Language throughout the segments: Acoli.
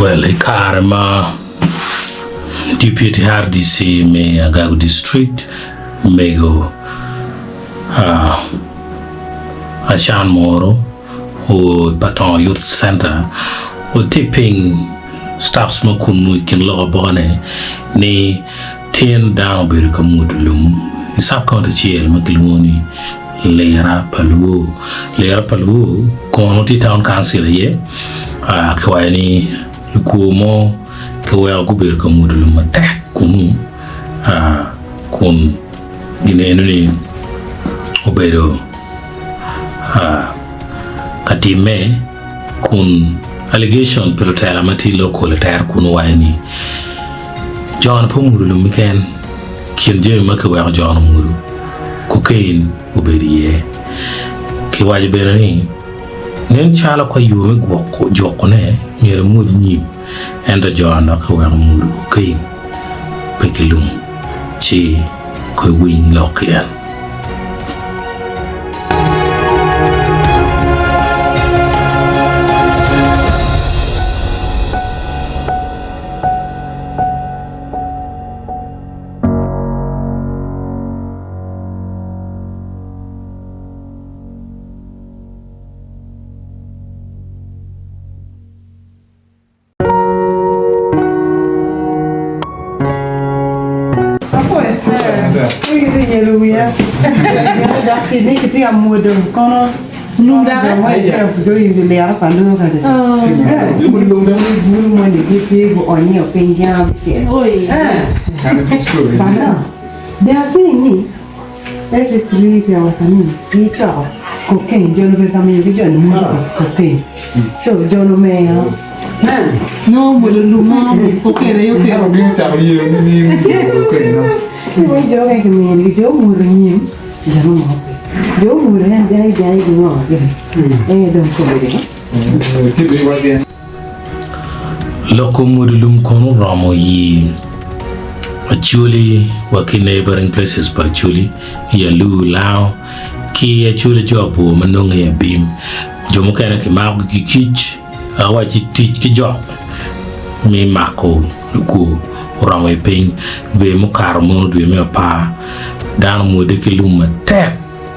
Well, i kare ma Deputy RDC me Agago District mego Acan Moro oo i Patongo Youth Center otye piny staffs mo kunu i kin lok aboka-ne ni tin dano obedo ka mwodo lum i sub county acel ma kilwongo ni Lira pa Luo. Lira pa Luo kono tye town council aye kiwaco ni lukwo mo kiweko gubedo ka mwodo lum matek kunu kun gineno ni obedo ka timme kun allegation pi lutela ma tye i local atera kunu waco ni jo-ni pe omwodo lum keken kin jami ma kiweko jo-ni omwodo cocaine obedo iye. Kiwaco bene ni nen calo ka yo me gwoko jukone myero emwod nyim ento jo-ni dok kiweko omwodo cocaine pe ki lum ci kong iwiny lok ki en. Lok kom odi lum kono oromo i Acholi wa ki neighboring places pa Acholi i Alur, Lango ki Acholi jo abor ma nonge i Abim. Jo mukene kimakogi ki kic awacci tic ki jok me mako lukwo oromo i piny dwe mukato mono dwe me apar dano omwode ki lum matek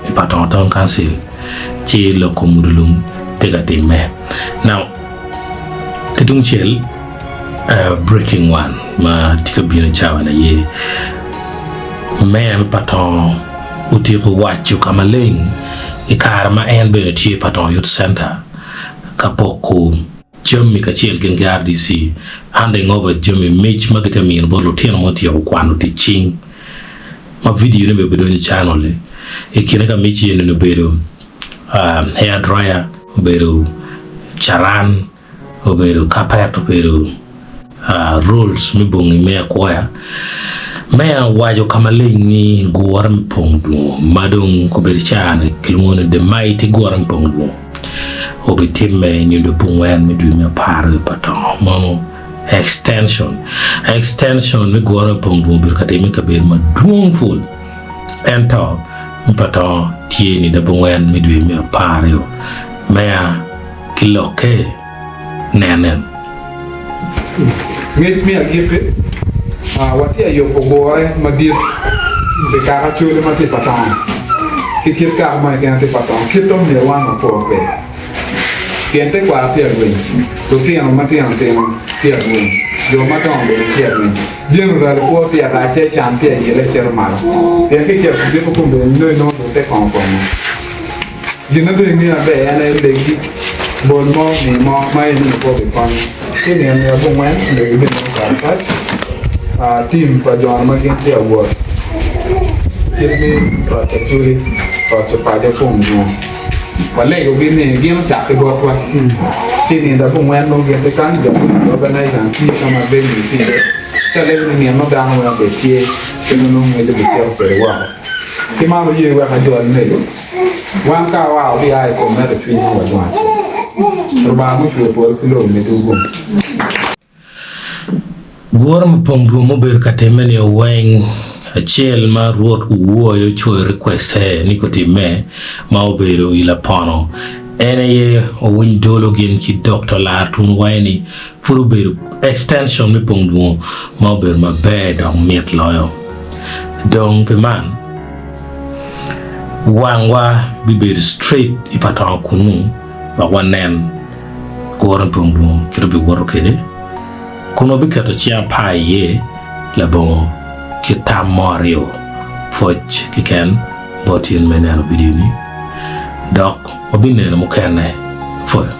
i Patongo Town Council ci lok kom odi lum tye ka timme. Now ki tungcel breaking one ma tye ka bino i cawa ni aye meya me Patongo otyeko waco ka maleng i kare ma en bene tye i Patongo Youth Center ka poko jami kacel gin ki RDC handing over jami mic ma gitye ka mino bot lutino ma otyeko kwano tic cing ma video ne bene obidonyo i channel li i kine ka mic eni obedo hair dryer obedo caran obedo kapet obedo rolls me bongi me akwoya. Meya owaco ka maleng ni gure me pong dwongo ma dong obedo caa-ni kilwongo ni The Mighty Gure me Pong Dwongo obitimme i nino abongwen me dwe me apar pa tongo mono extension. Extension me gure me pong dwongo obedo ka timme i kabedo madwong pul ento me pa tongo tye i nino abongwen me dwe me apar-ri. Meya ki lokke nene. Ngec me agikki, Watye ka yubo gure madit pi kaka Acholi ma tye i Patongo ki kit kaka mo keken ma tye i Patongo kit ma myero wan wapor kwede pien tekwaro tye ka rweny, lutino matino tino tye ka rweny, jo madongo bene tye ka rweny, general kwo tye ka racce, can tye ka yelle cito malo pien ka icito ka diko kom bene nongo inongo dong te kongo kongo. Gin ma dong ingeyo maber en aye legi bol mo mi mo ma en ni pe obikonyo. Ci nino me abongwen omego ibinongo karatac tim pa jo ma gin tye awot kit me roco acholi roco paco pong dwong. Walegogi ni gin ocak ki botwa ci nino abongwen nongo gin tye kany jo ma organizer tye ka ma venue tye iye ci alego ni nino ma dano weng obed tye ki nongo ngec obicito kwede woko. Ki man oye wek ajol mego. Wan ka waa wabia i kom medo cwiny ma wadong acel. Lubanga mucweyo polo ki lobo mito gum. Gure mupong dwong mubedo ka timme ni oweng acel ma Rwot owuoyo ocoyo request-te ni kutimme ma obedo i lapono. En aye owiny dolo gin ki Doktor Lar Tun waco ni pud obedo extension me pong dwongo ma obedo maber dok mit loyo. Dong pi man, wangwa bibedo straight i patongo kunnu wek wanen gure me pong dwongo kit obiwoto kwede kun wabiketo cing apar iye labongo kit tam mo aryo pwoc keken bot in me neno vidio ni dok wabineno mukene. Pwoyo.